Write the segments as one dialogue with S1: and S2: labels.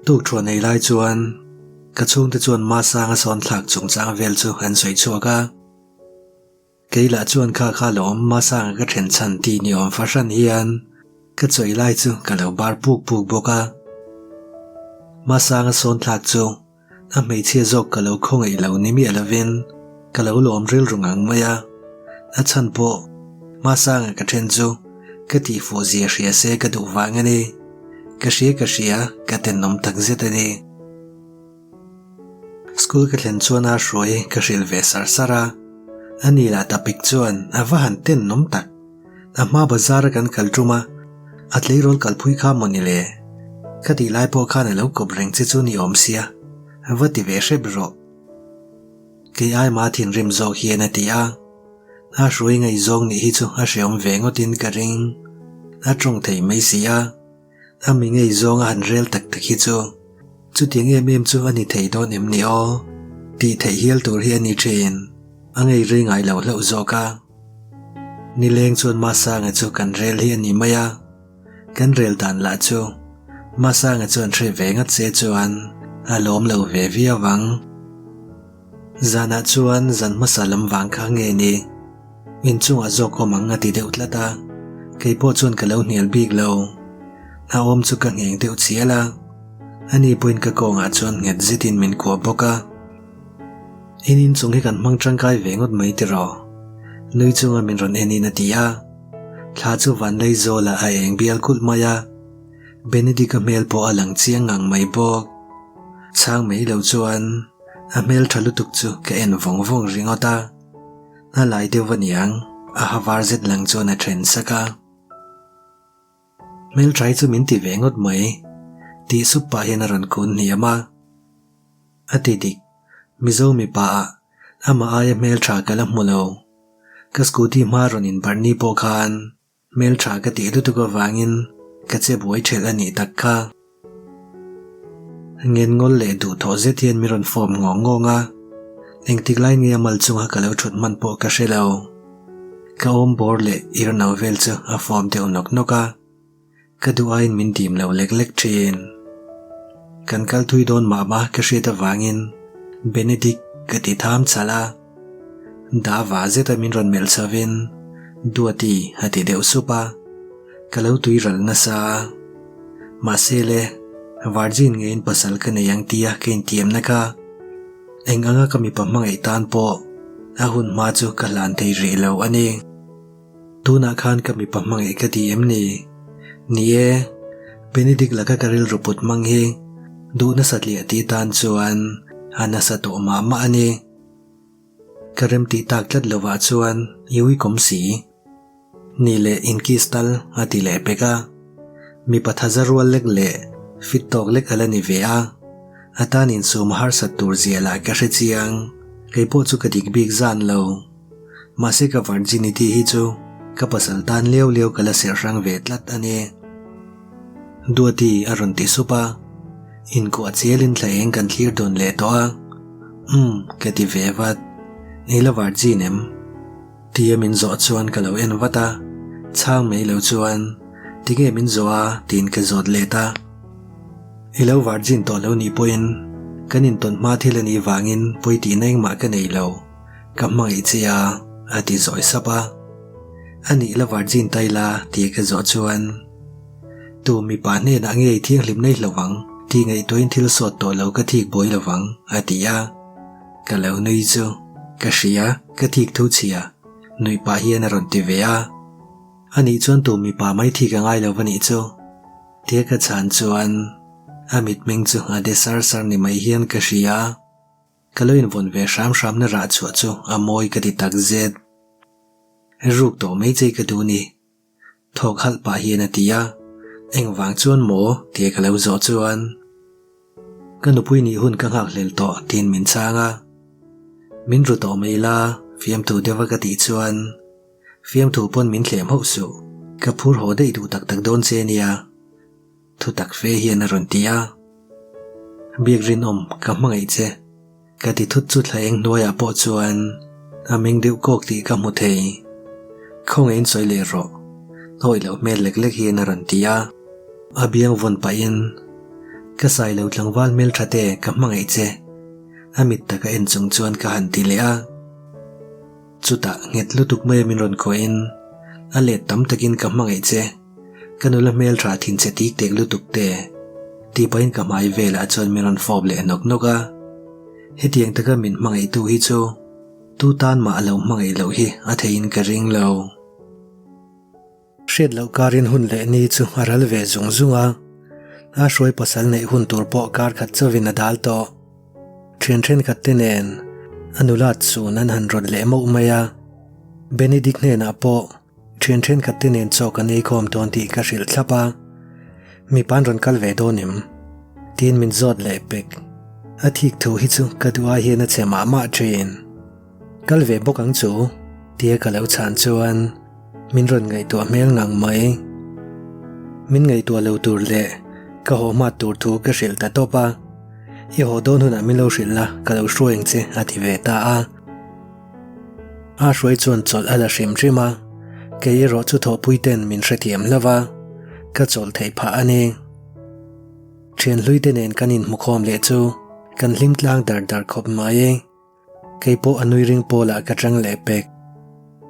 S1: Tukṭhuan ei lai chuan ka chhungte chuan Masanga sawn thlak chungchang vel chu an sawi chhuak a. Kei lah chuan kha kha lawm Masanga ka then chhan tih ni awm fahran hian ka chawi lai chu ka lo bar puk puk bawk a. Masanga sawn thlak chu a hmeichhia zawk ka lo khawngaih lo ni miah lovin ka lo lawm rilru ngang mai a. A chhan pawh Masanga ka then chu ka tihfuh zia hria se ka duh vang a ni. Ka hria ka hria ka tenawm takzet a ni. School ka thlen chuan a hruai ka hrilh ve sar sar a, ani lah tapik chuan a va han tenawm tak. A hma bazar a kan kal tum a, a tleirawl kalphui kha maw ni le? Ka tih lai pawh khan a lo kawp reng che chu ni awm sia, va ti ve hrep rawh. Kei ai mah thinrim zawk hian a ti a, a hruai ngaihzawng nih hi chu a hreawm ve ngawtin ka ring. A tawng thei mai si a. A mi ngei zawnga han rel tak tak hi chu chutiang em em chu a ni thei dawn em ni aw? Tih theih hial tur hi a ni thin. A ngei rei ngai lo hlauh zawk a. Nileng chuan Masanga chu kan rel hi a ni mai a. Kan rel dan lah chu Masanga chuan hre ve ngat se chuan a lawm lo ve viau ang. Zanah chuan zan hmasa lam vang kha nge ni? Inchungah zawk awm ang a ti deuh tlat a, kei pawh chuan ka lo hnial bik lo. A awm chu ka ngheng deuh chial a, ani pawhin ka kawngah chuan nghet zetin min kuah bawk a. In inchung hi kan hmang tangkai ve ngawt mai tiraw? Nui chunga min rawn en in a ti a, thla chu vanlei zawlah a eng bial kulh mai a, Benedict-a hmel pawh a lang chiang ngang mai bawk. Chhang mai lo chuan a hmel tha lutuk chu ka en vawng vawng ringawt a. A lai deuh a niang, a ha var zet lang chuan a then sak a. Hmeltha hi chu min ti ve ngawt mai, tih sup pah hian a rawn kun hniam a. A ti dik, Mizo mipa ah amah aia hmeltha ka la hmu lo. Ka scooty hma rawn inbarh ni pawh khan Hmeltha ka tih lutuk avangin ka che buai thelh a nih tak kha. Ngen ngawl leh duhthawh zet hian min rawn form ngawng ngawng a, engtik lai nge a mal chunga ka lo thut hman pawh ka hre lo. Ka awm bawr leh ir no vel chu a form deuh nawk nawk a, ka duh aiin min dim lo lek lek thin. Kan kal thui dawn mah mah ka hriat avangin Benedict ka ti tham chhalh a. Dava zeta min rawn melh chhovin Duati a ti deuh sup a, ka lo tui ral nasa a. Mahse le, Virgin ngeiin pasal ka nei ang tia ka intiamna kha eng anga ka mipa hmangaih tan pawh a hun hma chu ka hlan thei rih lo a ni. Tunah khan ka mipa hmangaih ka ti em ni? Ni e, Benedict laka ka rilru put hmang hi duh nasatliah tih tan chuan a nasa tawh mah mah a ni. Ka rem tih tak tlat lovah chuan i uikawm si. Ni leh inkiss tal a ti leh pek a. Mipa thaza rual lek leh fit tawk lek a la ni ve a. A tan insum a harsat tur zia lah ka hre chiang. Kei pawh chu ka dik bik zan lo. Mahse ka virginity hi chu ka pasal tan liau liau ka la serh hrang ve tlat a ni. Duati a rawn ti sup a, inkuah chialin thla eng kan thlir dawn leh tawh a, Umm, ka ti ve vat. I la virgin em? Tia min zawh chuan ka lo en vat a, chhang mai lo chuan, Tinge min zawh a? tiin ka zawt let a. I lo virgin tawh lo nih pawhin kan intawn hma thil a nih vangin pawi tihna engmah ka nei lo. Ka hmangaih che a, a ti zawi sap a. A nih la virgin ta ila tih ka zawh chuan, Tu mipa hnenah nge i thianghlim nei hlo vang tih ngaihtuahin thil sawt tawh lo ka thik buai lo vang, a ti a. Ka lo nui chu ka hria, ka thik thu chhia, nuih pah hian a rawn ti ve a. A nih chuan tu mipa mai thik a ngai lo va nih chu? Tia ka chhan chuan a mitmeng chu a de sar sar ni mai hian ka hria. Ka lo invawn ve hram hramna rah chhuah chu a mawi ka ti tak zet. Ruk tawh mai chei ka duh ni. Thawk halh pah hian a ti a, engvang chuan maw tia ka lo zawh chuan ka nupui nih hun ka nghak hlel tawh tiin min chhang a. Min ru tawh mai la fiamthu deuha ka tih chuan fiamthu pawn min thlem hauh suh, ka phur haw daih duh tak tak dawn che nia. Thu tak fe hian a rawn ti a. Biak rinawm ka hmangaih che. Ka ti thut chu thla eng hnuaiah pawh chuan a meng deuh kawk tih ka hmu thei. Khawngaihin sawi leh rawh. Hawih loh hmel lek lek hian a rawn ti a. A biang vawn pahin. Ka sailo tlangval hmeltha te ka hmangaih che. A mit taka en chung chuan ka han ti leh a. Chutah nghet lutuk maia min rawn khawihin, A let tam takin ka hmangaih che. Ka nula hmeltha thin che tik tek lutuk te. Tih pahin ka hmai velah chuan min rawn fawp leh nawk nawk a. Hetiang taka min hmangaihtu hi chu tu tan mah a lo hmangaih loh hi a theihin ka ring lo. Hriat loh karin hun leh ni chu a ral ve zung zung a, a hruai pasal neih hun tur pawh kar khat chauhin a dal tawh. Thian thenkhat te nen a nulat chun an han rawt leh mauh mai a, Benedict hnenah pawh thian thenkhat te nen chaw kan ei khawm dawn tih ka hrilh thlap a, mipa an rawn kal ve dawn em? Tiin min zawt leh pek. A thik thu hi chu ka duh ai hian a che mah mah thin. Kal ve bawk ang chu, tia ka lo chhan chuan min rawn ngaihtuah hmel ngang mai. Min ngaihtuah lo tur leh ka haw hmat tur thu ka hrilh ta tawp a, I haw dawn hunah min lo hrilh la, ka lo hruai ang che a ti ve ta a. A hruai chuan chawlh a la hrim hrim a, kei erawh chu thawhpui ten min hrethiam hlauh a, ka chawlh theih phah a ni. Thian hlui te nen kan inhmukhawm leh chu kan hlim tlang dar dar khawp mai. Kei pawh a nui ring pawlah ka chang leh pek.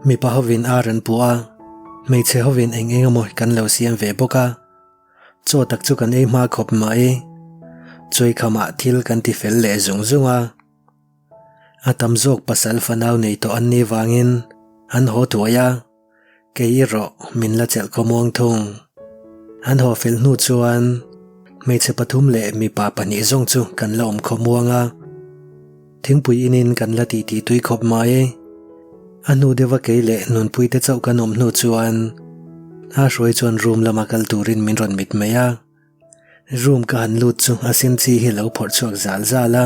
S1: Mipa hovin ar an puh a, hmeichhe hovin eng eng emaw kan lo siam ve bawk a. Chaw tak chu kan ei hma khawp mai. Chawikhamah thil kan ti fel leh zung zung a. A tam zawk pasal fanau nei tawh an nih vangin an haw thuai a. Kei erawh min la chelh khawmuang thung. An haw fel hnu chuan hmeichhe pathum leh mipa pahnih zawng chu kan la awm khawmuang a. Thingpui inin kan la titi tui khawp mai. A hnu deuha kei leh Nunpui te chauh kan awm hnu chuan a hruai chuan room lama kal turin min rawn mit mai a. Room ka han lut chu a sen chi hi a lo phawrh chhuak zal zal a.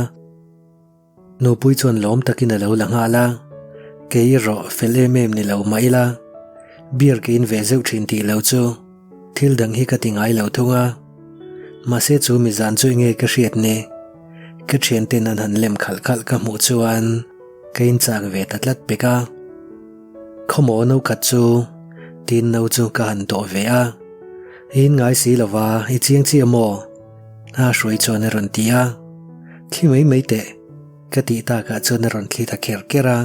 S1: Nupui chuan lawm takin a lo la nghal a, Kei erawh fel em em ni lo mah ila, beer ka in ve zeuh thin tih lo chu thil dang hi ka ti ngai lo thung a. Mahse chu mizan chu enge ka hriat ni? Ka thianten an han lem khalh khalh ka hmuh chuan ka in chak ve ta tlat pek a. Khawmaw no khat chu tin no chu ka han dawh ve a, I in ngai si lova i chiang chiah maw? A hruai chuan a rawn ti a, Thli mai mai teh, ka tih takah chuan a rawn thli ta kher kher a.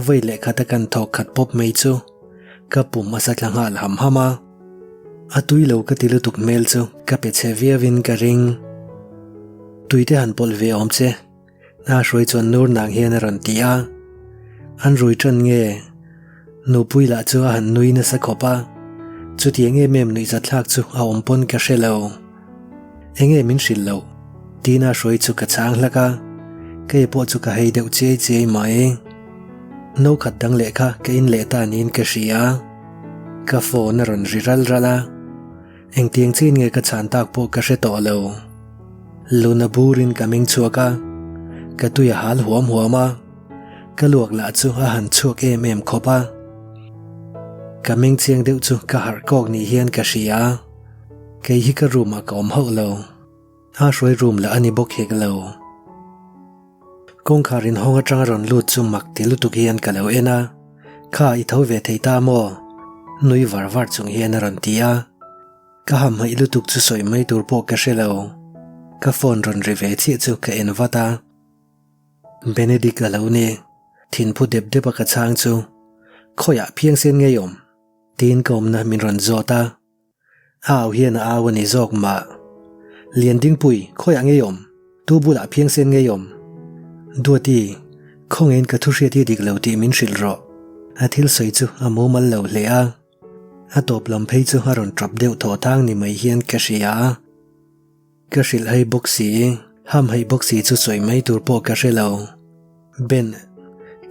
S1: Vawi leh khat a kan thawk khat pawp mai chu ka pum a sa tla nghal ham ham a. A tui lo ka ti lutuk hmel chu ka pe chhe viauin ka ring. Tuite han pawlh ve awm che. A hruai chuan nur nang hian a rawn ti a, An rui ṭan nge? Nupui lah chu a han nui nasa khawp a, chutiang em em nuihzathlak chu a awm pawn ka hre lo. Enge min hrilh loh? Tiin a hruai chu ka chhang hlak a, kei pawh chu ka hei deuh chiai chiai mai. No khat dang leh kha ka in leh ta niin ka hria. Ka phone a rawn ri ral ral a. Engtiang chin nge ka chhan tak pawh ka hre tawh lo. Luna burin ka meng chhuak a, ka tui a hal huam huam a, ka luak lah chu a han chhuak em em khawp a. Ka meng chiang deuh chu ka harh kawk ni hian ka hria. Kei hi ka room ah ka awm hauh lo. A hruai room lah a ni bawk hek lo. Kawngkhar inhawng atanga rawn lut chu mak ti lutuk hian ka lo en a, Kha i tho ve thei ta maw? Nui var var chung hian a rawn ti a. Ka hamhaih lutuk chu sawi mai tur pawh ka hre lo. Ka phone rawn ri ve chiah chu ka en vat a. Benedict a lo ni. Thinphu dep dep a ka chhang chu, Khawiah phiangsen ngei awm? Tiin ka awmna min rawn zawt a. A au hian a au a ni zawk mah. Liandingpui, khawiah ngei awm? Tu bulah phiangsen ngei awm? Duati, khawngeiin ka thu hriat hi dik lo tih min hrilh rawh. A thil sawi chu a mumal lo hle a. A tawp lam phei chu a rawn tap deuh thaw tang ni mai hian ka hria a. Ka hrilh hei bawk si, ham hei bawk si chu sawi mai tur pawh ka hre lo. Ben,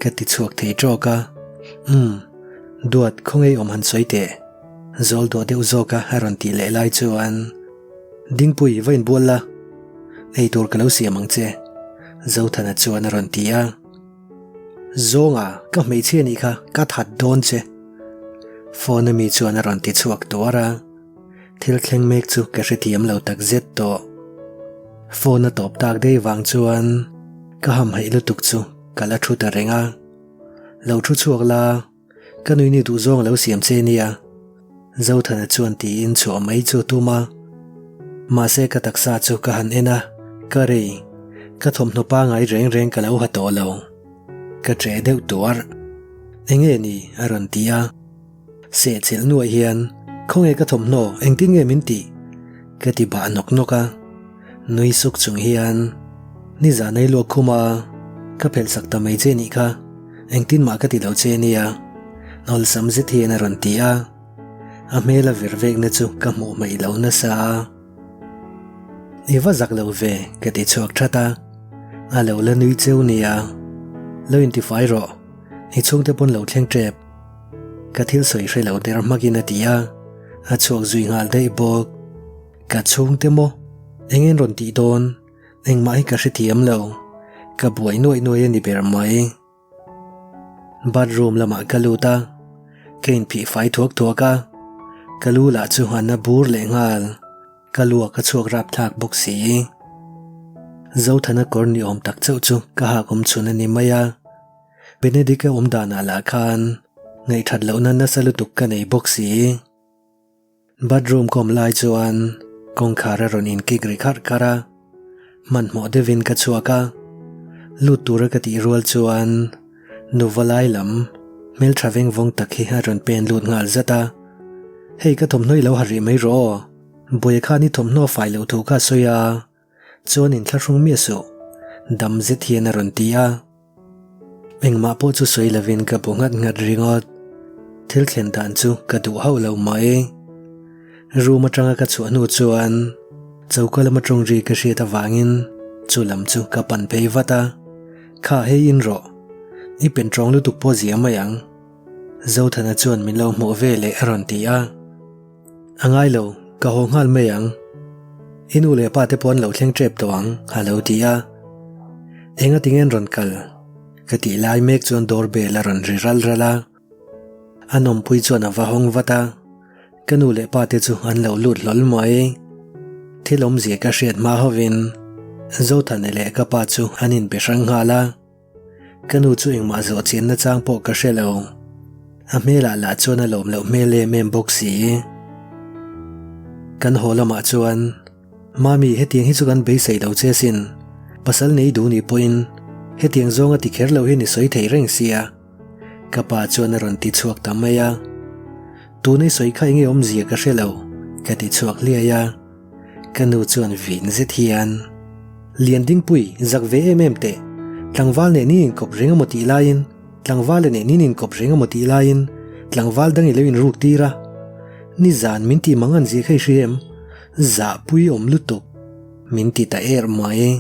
S1: ka ti chhuak thei tawk a. Umm, Duat, khawngaih awm han sawi teh. Zawl duah deuh zawk a a rawn tih leh lai chuan, Dingpui, va inbual la. Ei tur ka lo siam ang che, Zothana chuan a rawn ti a. Zawnga, ka hmeichhia nih kha, ka that dawn che. Phone ami chuan a rawn ti chhuak tuar a. Thil thleng mek chu ka hrethiam lo tak zet tawh. Phone a tawp tak daih vang chuan ka hamhaih lutuk chu ka la thu ta reng a. Lo thu chhuak la, ka nuini duhzawng lo siam che nia. Zothana chuan tiin chhuah mai chu a tum a. Mahse ka taksa chu ka han en a, ka rei, ka thawmhnaw pangai reng reng ka lo ha tawh lo. Ka ṭeh deuh tuar. Enge ni? a rawn ti a. Sehchilh nuaih hian, Khawnge ka thawmhnaw, engtin nge min tih? ka ti bah nawk nawk a. Nui suk chung hian, Nizan ei luak khum a, ka phelh sak ta mai che nih kha, engtin mah ka ti lo che nia, awlsam zet hian a rawn ti a. A hmel a vir vekna chu ka hmuh hmaih lo nasa a. I va zak lo ve, ka ti chhuak that a. A lo la nui cheu nia. Lo intifai rawh, i chhungte pawn lo thleng tep. Ka thil sawi hre lo der hmakin a ti a, a chhuak zui nghal daih bawk. Ka chhungte maw? Eng en rawn tih dawn? Engmah hi ka hrethiam lo. Ka buai nuaih nuaih a ni ber mai. Bathroom lamah ka lut a, ka inphih fai thuak thuak a, ka lu lah chu a na bur leh nghal. Ka luak a chhuak rapthlak bawk si. Zothana kawr ni awm tak chauh chu ka hak awm chhun a ni mai a. Benedict-a awm danah lah khan ngaihthat lohna nasa lutuk ka nei bawk si. Bathroom ka awm lai chuan kawngkhar a rawn inkik ri kharh kharh a, hmanhmawh deuhin ka chhuak a. Lut tura ka tih rual chuan nuva lai lam hmeltha veng vawng tak hi a rawn pen lut nghal zat a. Hei ka thawmhnaw i lo ha rih mai rawh aw, buai khan i thawmhnaw fai loh thu kha a sawi a. Chuan inthlahrung miah suh, dam zet hian a rawn ti a. Engmah pawh chu sawi lovin ka bu nghat nghat ringawt. Thil thlen dan chu ka duh hauh lo mai. Room atanga ka chhuah hnu chuan choka lama tawng ri ka hriat avangin chu lam chu ka pan phei vat a. Kha hei in rawh, i pen tawng lutuk pawh zia mai ang. Zothana chuan min lo hmuh ve leh a rawn ti a. A ngai lo, ka haw nghal mai ang. I nu leh pa te pawh an lo thleng tep tawh ang, a lo ti a. Enga tinge an rawn kal? Ka tih lai mek chuan door bell a rawn ri ral ral a. A nawmpui chuan a va hawng vat a. Ka nu leh pa te chu an lo lut hlawl mai. Thil awmzia ka hriat hma hovin Zothane leh ka pa chu an inbe hrang nghal a. Ka nu chu engmah zawh chian na chang pawh ka hre lo. A hmelah lah chuan a lawm loh hmel em em bawk si. Kan haw lamah chuan, Mami hetiang hi chu kan beisei lo che sin, pasal nei duh nih pawhin hetiang zawnga ti kher lo hian i sawi thei reng sia. Ka pa chuan a rawn ti chhuak ta mai a. Tuna i sawi kha enge awmzia ka hre lo, ka ti chhuak hliai a. Ka nu chuan vin zet hian, Lian Dingpui, zak ve em em teh. Tlangval nen in inkawp reng amaw tih laiin, tlangvala nen in inkawp reng amaw tih laiin, tlangval dang i lo inruk tir a. Nizan min tih mang an zia kha i hria em? Zahpui awm lutuk. Min ti ta er mai.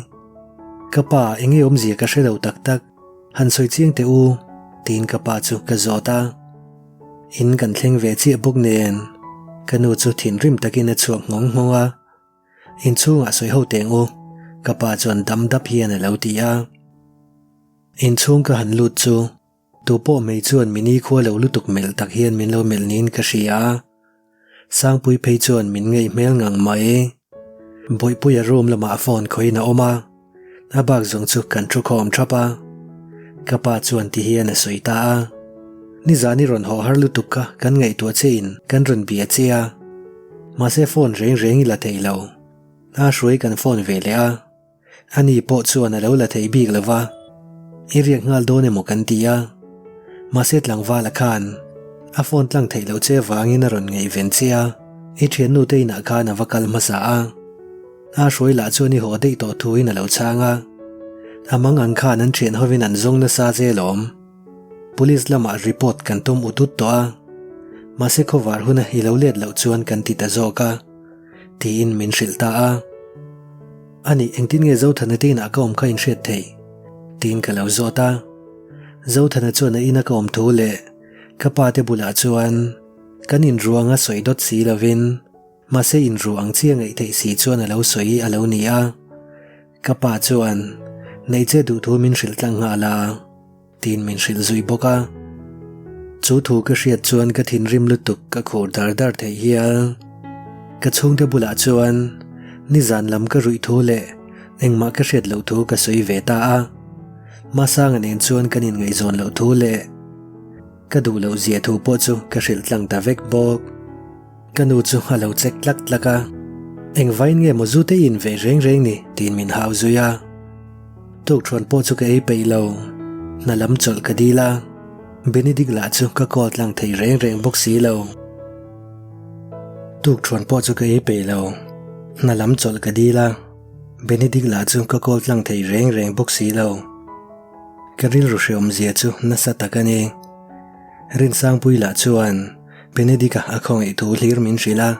S1: Ka pa, enge awmzia ka hre lo tak tak. Han sawi chiang teh u, tiin ka pa chu ka zawt a. In kan thleng ve chiah bawk nen ka nu chu thinrim takin a chhuak nghawng nghawng a, Inchhungah sawi ho teng u, ka pa chuan dam dap hian a lo ti a. Inchhung ka han lut chu tupawh mai chuan mini khua lo lutuk melh tak hian min lo melh niin ka hria a. Sangpui phei chuan min ngaih hmel ngang mai. Bawihpuia room lamah phone khawiin a awm a, a bak zawng chu kan thu khawm thap a. Ka pa chuan ti hian a sawi ta a, Nizan i rawn haw har lutuk kha kan ngaihtuah che in kan rawn bia che a, mahse phone reng reng i la thei lo. A hruai kan phone ve leh a. Ani pawh chuan a lo la thei bik lo va, i riak nghal dawn emaw kan ti a. Mahse tlangvala khan a phone tlang theih loh che vangin a rawn ngaihven che a, i thiannu te inah khan a va kal hmasa a. A hruai lah chuan i haw daih tawh thuin a lo chhang a. A mang ang khan an thian hovin an zawng nasa che lawm. Police lamah report kan tum ut ut tawh a. Mahse khawvar huna i lo let loh chuan kan ti ta zawk a. Tiin min hrilh ta a. Ani, engtin nge Zothana te inah ka awm kha inhriat theih? Tiin ka lo zawt a. Zothana chuan a ina ka awm thu leh ka pa te bulah chuan kan inruang a sawi dawt si lovin mahse inru ang chi a ngaih theih si chuan a lo sawi a lo ni a. Ka pa chuan neih che duh thu min hrilh tlang nghal a. Tiin min hrilh zui bawk a. Chu thu ka hriat chuan ka thinrim lutuk ka khur dar dar theih hial. Ka chhungte bulah chuan nizan lam ka ruih thu leh engmah ka hriat loh thu ka sawi ve ta a. Masanga nen chuan kan inngaihzawn loh thu leh ka duh loh zia thu pawh chu ka hrilh tlang ta vek bawk. Ka nu chu a lo chek tlak tlak a. Engvain nge maw zu te i in ve reng reng ni? tiin min hau zui a. Tukṭhuan pawh chu ka ei peih lo. Hna lam chawlh ka dil a, Benedict lah chu ka call tlang thei reng reng bawk si lo. Tukṭhuan pawh chu ka ei peih lo. Hna lam chawlh ka dil a, Benedict lah chu ka call tlang thei reng reng bawk si lo. Ka rilru hreawmzia chu nasa tak a ni. Rinsangpui lah chuan Benedict-a a khawngaih thu hlir min hrilh a,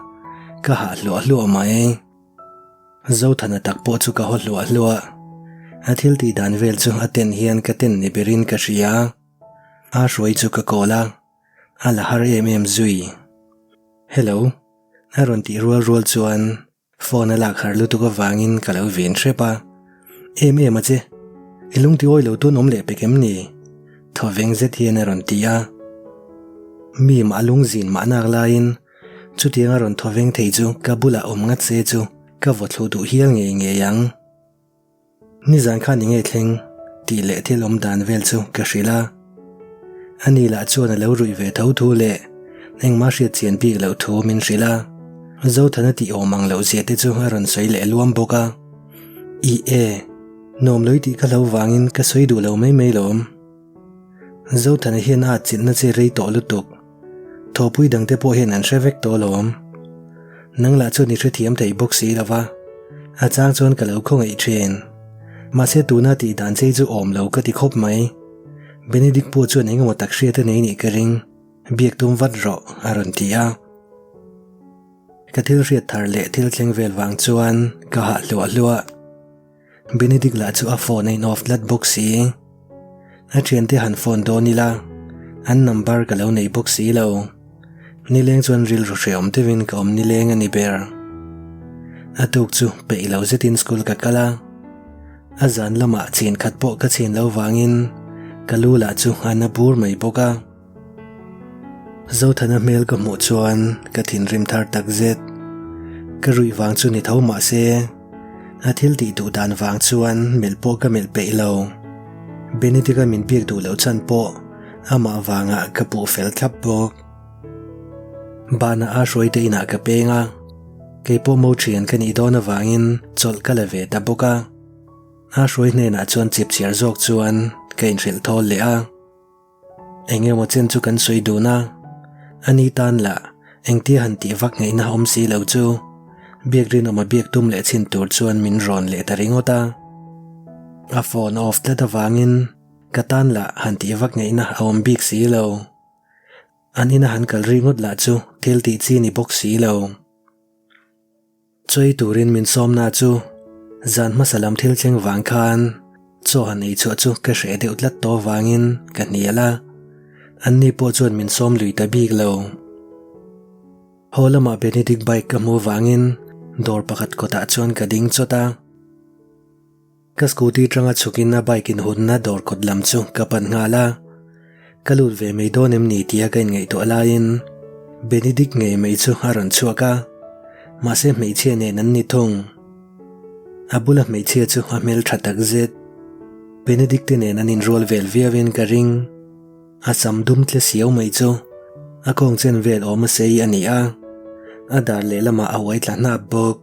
S1: ka hah hluah hluah mai. Zothana tak pawh chu ka haw hluah hluah. A thil tih dan vel chu a ten hian ka ten ni berin ka hria. A hruai chu ka call a, a la har em em zui. Hello, a rawn tih rual rual chuan phone a lak har lutuk avangin ka lo vin hrep a. Em em a che, i lungti awi lo tun awm leh pek em ni? Thawveng zet hian a rawn ti a. Mi mah lungzin mah nak laiin Chutiang a rawn thawveng thei chu ka bulah awm ngat se chu ka vaw thlu duh hial ngei ngei ang. Nizan khan enge thleng tih leh thil awm dan vel chu ka hrilh a. Ani lah chuan a lo ruih ve tho thu leh engmah hriat chian bik loh thu min hrilh a. Zothana tih awm ang loh zia te chu a rawn sawi leh luam bawk a. Ih e, nuam lawih tih ka hlo vangin ka sawi duh lo mai mai lawm. Zothana hian a atchilhna che rei tawh lutuk. Thawhpui dangte pawh hian an hre vek tawh alawm. Nang lah chuan i hrethiam thei bawk si lo va, a chang chuan ka lo khawngaih thin. Mahse tuna tih dan chei chu awm lo ka ti khawp mai. Benedict pawh chuan engemaw tak hriat a nei nih ka ring, biak tum vat rawh a rawn ti a. Ka thil hriat thar leh thil thleng vel vang chuan ka hah hluah hluah. Benedict lah chu a phone a in off tlat bawk si. A thiante han phone dawn ila, an number ka lo nei bawk si lo. Nileng chuan rilru hreawm deuhin ka awm nileng a ni ber. A tuk chu peih lo zetin school ka kal a, a zan lamah chhin khat pawh ka chhin lo vangin ka lu lah chu a na bur mai bawk a. Zothana hmel ka hmuh chuan ka thinrim thar tak zet. Ka ruih vang chu ni tho mah se, a thil tih duh dan vang chuan melh pawh ka melh peih lo. Benedict-a min biak duh loh chhan pawh amah vangah ka puh fel thlap bawk. Banah a hruaite inah ka peng a, kei pawh mo thian ka nih dawn avangin chawlh ka la ve ta bawk a. A hruai hnenah chuan chipchiar zawk chuan ka inhrilh thawl leh a. Eng emaw chen chu kan sawi dun a, ani tan lah engtia han tih vak ngaihna awm si lo chu biak rinawma biak tum leh chhin tur chuan min rawn leh ta ringawt a. A phone off tlat avangin ka tan lah han tih vak ngaihna a awm bik si lo. An ina han kal ringawt lah chu thil tih chi ni bawk si lo. Chawi turin min sawmna chu zan hmasa lam thil thleng vang khan chaw han ei chhuah chu ka hreh deuh tlat tawh vangin ka hnial a, anni pawh chuan min sawm lui ta bik lo. Haw lamah Benedict bike ka hmuh vangin dawr pakhat kawtah chuan ka ding chawt a. Ka scooty tanga chhukin a bike inhunna dawr kawt lam chu ka pan nghal a, ka lut ve mai dawn em ni tia ka inngaihtuah laiin Benedict ngei mai chu a rawn chhuak a, mahse hmeichhia nen an ni thung. A bula hmeichhia chu a hmeltha tak zet. Benedict te nen an inrual vel viauin ka ring. A sam dum tle siau mai chu a kawng chen vel awm a sei a ni a, a dar lehlamah a uai tla hnap bawk.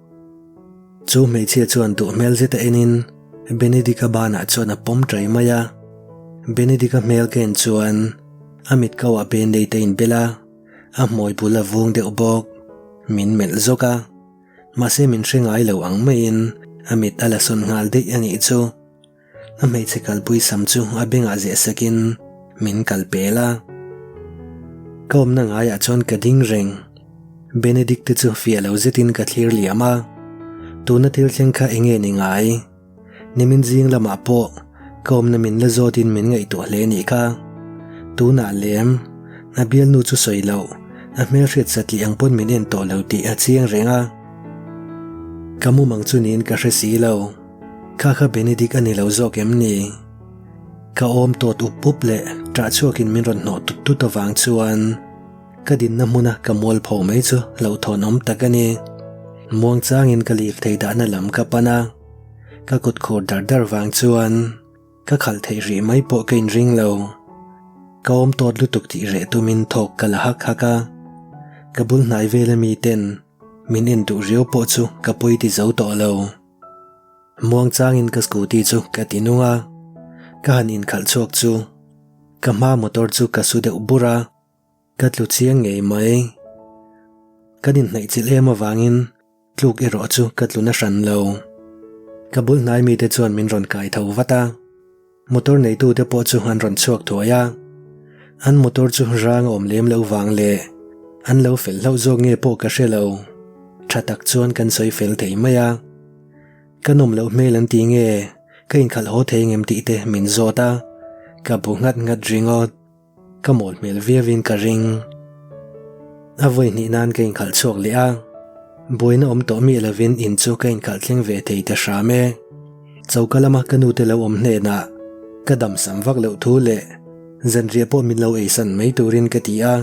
S1: Chu hmeichhia chuan duh hmel zeta enin Benedict-a banah chuan a pawm ṭai mai a. Benedict-a hmel ka en chuan a mit kauah band-aid a inbel a, a hmawi bul a vung deuh bawk. Min melh zawk a, mahse min hre ngai lo ang maiin a mit a la sawn nghal daih a nih chu. A hmeichhe kalpui sam chu a bengah zeh sakin min kal pel a. Ka awmna ngaiah chuan ka ding reng. Benedict te chu fiah lo zetin ka thlir liam a. Tuna thil thleng kha enge ni ngai? Nimin zing lamah pawh ka awmna min la zawtin min ngaihtuah hle nih kha. Tunah lem, a bialnu chu sawi loh, a hmelhriat satliah ang pawn min en tawh lo tih a chiang reng a. Ka mumang chu niin ka hre si lo. Kha kha Benedict a ni lo zawk em ni? Ka awm tawt up up leh ṭah chhuakin min rawn hnawh tut tut avang chuan ka dinna hmuna ka mualpho mai chu hlauhthawn awm tak a ni. Muangchangin ka lirthei dahna lam ka pan a, ka kut khur dar dar vang chuan ka khalh theih rih mai pawh ka inring lo. Ka awm tawt lutuk tih reh tumin thawk ka la hak hak a, ka bul hnai vela miten. Min en duh riau pawh chu ka pawi ti zo tawh lo. Muangchangin ka scooty chu ka ti nung a, ka han inkhalh chhuak chu ka hma motor chu ka su deuh bur a, ka tlu chiang ngei mai. Kan inhnaih chilh em avangin tluk erawh chu ka tlu na hran lo. Ka bul hnai mite chuan min rawn kai tho vat a. Motor neitute pawh chu an rawn chhuak thuai a, an motor chu rang a awm lem loh vang leh an lo fel hlauh zawk nge pawh ka hre lo. Tha tak chuan kan sawi fel thei mai a. Ka nawm loh hmel an ti nge, ka inkhalh haw thei ngem tih te min zawt a, ka bu nghat nghat ringawt. Ka mawl hmel viauin ka ring. A vawi hnih nan ka inkhalh chhuak leh a, buaina awm tawh miah lovin in chu ka inkhalh thleng ve thei ta hram e. Choka lama ka nute lo awm hnenah ka damsam vak loh thu leh zanriah pawh min lo eisan mai turin ka ti a,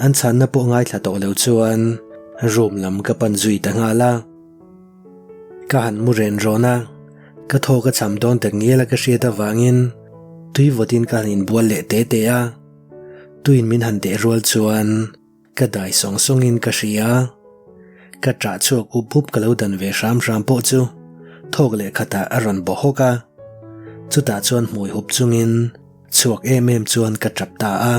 S1: an chhanna pawh ngaithla tawh lo chuan room lam ka pan zui ta nghal a. Ka han mu ren rawn a, ka thaw ka cham dawn tak ngial a ka hriat avangin tui vawtin ka han inbual leh te te a. Tuin min han deh rual chuan ka dai sawng sawngin ka hria. Ka ṭah chhuak up up ka lo dan ve hram hram pawh chu thawk leh khatah a rawn baw hawk a. Chutah chuan hmui hup chungin Chhuak em em chuan ka tap ta a.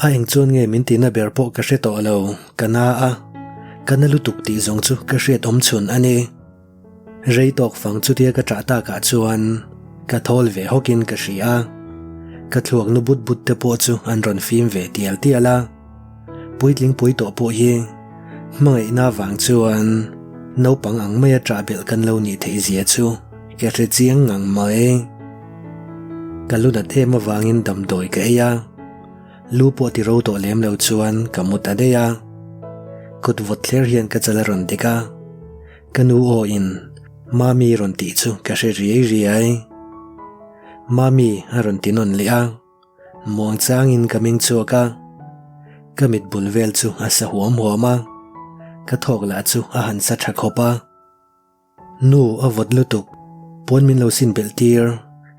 S1: A eng chuan nge min tihna ber pawh ka hre tawh lo, ka na a, ka na lutuk tih zawng chu ka hriat awm chhun a ni. Rei tawk fang chutia ka ṭah takah chuan ka thawl ve hawkin ka hria a, ka thluak nu but but te pawh chu an rawn fim ve tial tial a. Puitling pui tawh pawh hi hmangaihna vang chuan naupang ang maia ṭah belh kan lo nih theih zia chu ka hre chiang ngang mai. Ka lu nat em avangin damdawi ka ei a, lu pawh ti ro tawh lem lo chuan ka mu ta daih a. Kut vawt thler hian ka chal a rawn dik a, ka nu aw in Mami rawn tih chu ka hre riai riai. Mami a rawn ti nawn leh a. Muang changin ka meng chhuak a, ka mit bul vel chu a sa huam huam a, ka thawk lah chu a han sa tha khawp a. Nu a vawt lutuk, pawn min lo sin belh tir,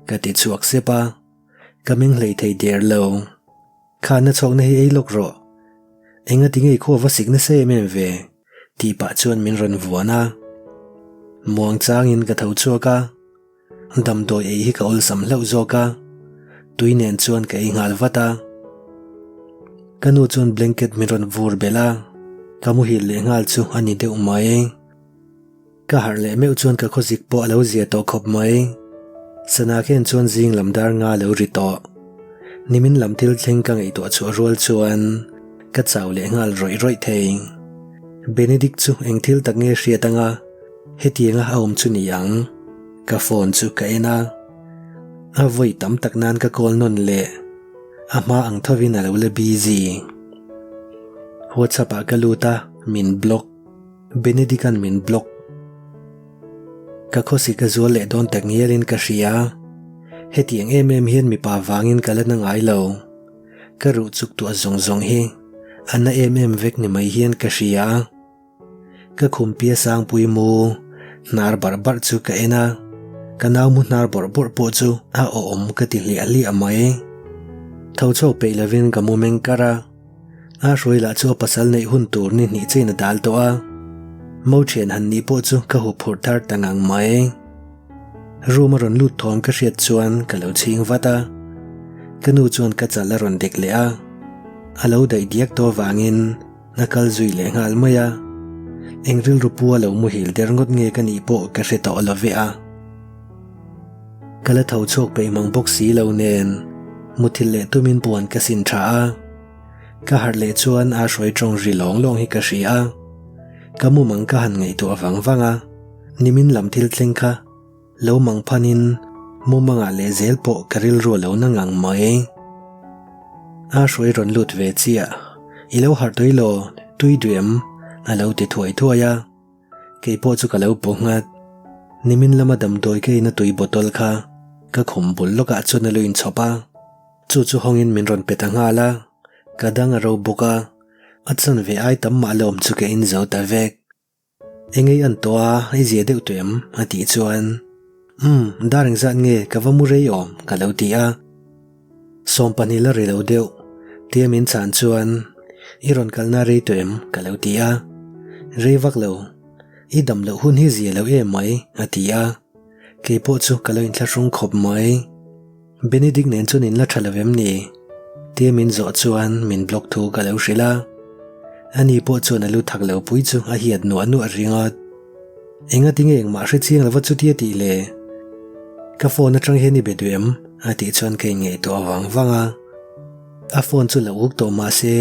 S1: ka ti chhuak sep a, ka meng hlei thei der lo. Khanna chhawkna hi ei lawk rawh, engati nge i khua va sik nasa em em ve? tih pah chuan min rawn vuan a. Muang changin ka tho chhuak a. Damdawi ei hi ka awlsam hlauh zawk a, tui nen chuan ka ei nghal vat a. Ka nu chuan blanket min rawn vur belh a, ka muhil leh nghal chu a ni deuh mai. Ka harh leh meuh chuan ka khawzik pawh a lo zia tawh khawp mai. Sana khen chuan zing lam dar nga lo ri tawh. Nimin lam thil thleng ka ngaihtuah chhuah rual chuan ka chau leh nghal rawih rawih thei. Benedict chu eng thil tak nge hriat anga? Hetianga a awm chu ni ang, ka phone chu ka en a, a vawi tam tak nan ka call nawn leh, a hma ang thovin a lo la busy. WhatsApp ah ka lut a, min block, Benedict-a'n min block. Ka khawsik a zual leh dawn tak ngialin ka hria, hetiang em em hian mipa vangin ka la na ngai lo, ka ruh chuk tuah zawng zawng hi a na em em vek ni mai hian ka hria. Ka khumpi a sangpui mu hnar barh barh chu ka en a, ka nau mu hnar bawrh bawrh pawh chu a awhawm ka ti hliah hliah mai. Tho chhuak peih lovin ka mu meng kar a, a hruai lah chu a pasal neih hun tur ni hnih chein a dal tawh a, mo thian han nih pawh chu ka huphurh thar ta ngang mai. Room a rawn lut thawm ka hriat chuan ka lo chhing vat a, ka nu chuan ka chal a rawn dek leh a, a lo daih diak tawh avangin A kal zui leh nghal mai a, eng rilru pua lo muhil der ngawt nge ka nih pawh ka hre tawh lo ve a. Ka la tho chhuak peih mang bawk si lo nen muthilh leh tumin puan ka sin tha a, ka harh leh chuan a hruai tawng ri lawng lawng hi ka hria a, ka mumang ka han ngaihtuah vang vang a, nimin lam thil thleng kha Lo mang phanin mumangah leh zel pawh ka rilru a lo na ngang mai. A hruai rawn lut ve chiah, I lo harh tui law, tui duh em? a lo ti thuai thuai a. Kei pawh chu ka lo bu nghat. Nimin lama damdawi ka ina tui bottle kha ka khum bul lawkah chuan a lo inchhawp a. Chu chu hawngin min rawn pe ta nghal a, ka dang a ro bawk a, a chanve ai tam mah la awm chu ka in zo ta vek. Engei an tawh a, i zia deuh tawh em? a tih chuan, Umm, dar engzat nge ka va mu rei awm? ka lo ti a. Sawmpahnih la ri lo deuh, tia min chhan chuan, I rawn kalna rei tawh em? ka lo ti a. Rei vak lo. I dam loh hun hi zia lo em mai, a ti a. Kei pawh chu ka lo inthlahrung khawp mai. Benedict nen chuan in la tha lo em ni? Tia min zawh chuan min block thu ka lo hrilh a. Ani pawh chuan a lu thak lo pui chu a hiat nuah nuah ringawt. Engati nge engmah hre chiang lova chutia tih le? Ka phone atang hian i be duh em? a tih chuan ka inngaihtuah vang vang a. A phone chu lo uk tawh mah se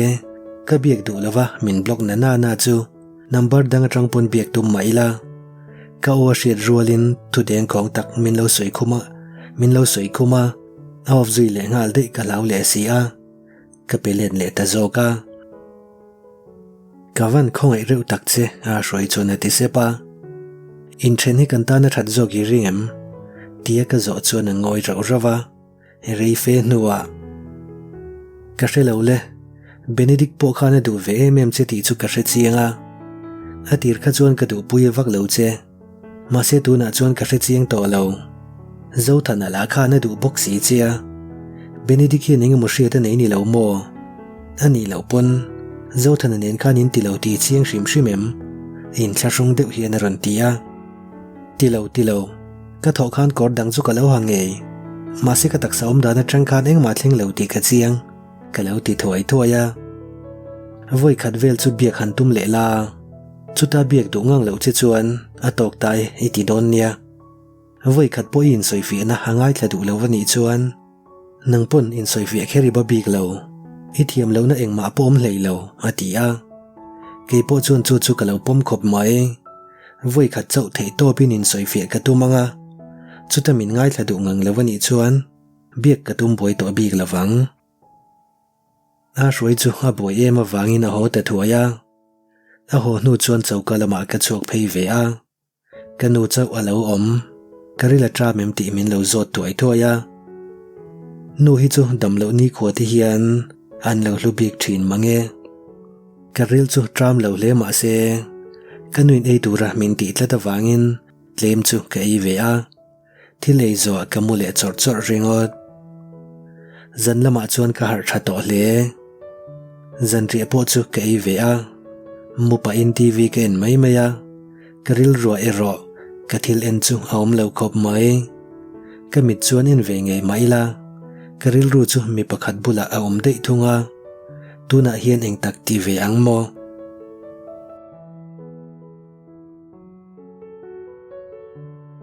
S1: ka biak duh lova min block na na na chu number dang atang pawn biak tum mah ila. Ka aw a hriat rualin thu dengkhawng tak min lo sawi khum a, min lo sawi khum a, a off zui leh nghal daih ka hlau leh si a, ka pe let leh ta zawk a. Ka van khawngaih reuh tak che a hruai chuan a ti sep a. Inthen hi kan tan a that zawk i ring em? Tia ka zawh chuan a ngawi rauh rauh a. Rei fe hnuah, Ka hre lo le, Benedict pawh khan a duh ve em em che tih chu ka hre chiang a. A tir kha chuan ka duhpui vak lo che. Mahse tunah chuan ka hre chiang tawh lo. Zothana lah khan a duh bawk si che a. Benedict hian engemaw hriat a nei ni lo maw? A nih loh pawn, Zothana nen khan in ti lo tih chiang hrim hrim em? Inthlahrung deuh hian a rawn ti a. Ti lo, ti lo. Ka thawh khan kawr dang chu ka lo ha ngei. Mahse ka taksa awm dan atang khan engmah thleng lo tih ka chiang. Ka lo ti thuai thuai a. Vawi khat vel chu biak han tum leh la. Chuta biak duh ngang loh che chuan a tawk tai i ti dawn nia. Vawi khat pawh i insawifiahna a ngaithla duh lo va nih chuan nang pawn insawifiah kher i ba bik lo. I thiam lohna engmah pawh awm hlei lo, a ti a. Kei pawh chuan chu chu ka lo pawm khawp mai. Vawi khat chauh theih tawpin insawifiah ka tum ang a, chuta min ngaithla duh ngang lo a nih chuan biak ka tum buai tawh bik lo vang. A hruai chu a buai em avangin a haw ta thuai a, a haw hnu chuan choka lamah ka chhuak phei ve a, ka nu chauh a lo awm, ka ril a ṭam em tih min lo zawt thuai thuai a. Nu hi chu dam loh nikhua te hian an lo hlu bik ṭhin mang e. Ka ril chu ṭam lo hle mah se, ka nuin ei tura min tih tlat avangin tlem chu ka ei ve a, thil ei zawhah ka mu leh chawrh chawrh ringawt. Zan lamah chuan ka harh ṭha tawh hle. Zanriah pawh chu ka ei ve a, mu pahin TV ka en mai mai a, ka rilruah erawh ka thil en chu a awm lo khawp mai. Ka mit chuan en ve ngei mah ila, ka rilru chu mi pakhat bulah a awm daih thung a. Tunah hian eng tak ti ve ang maw?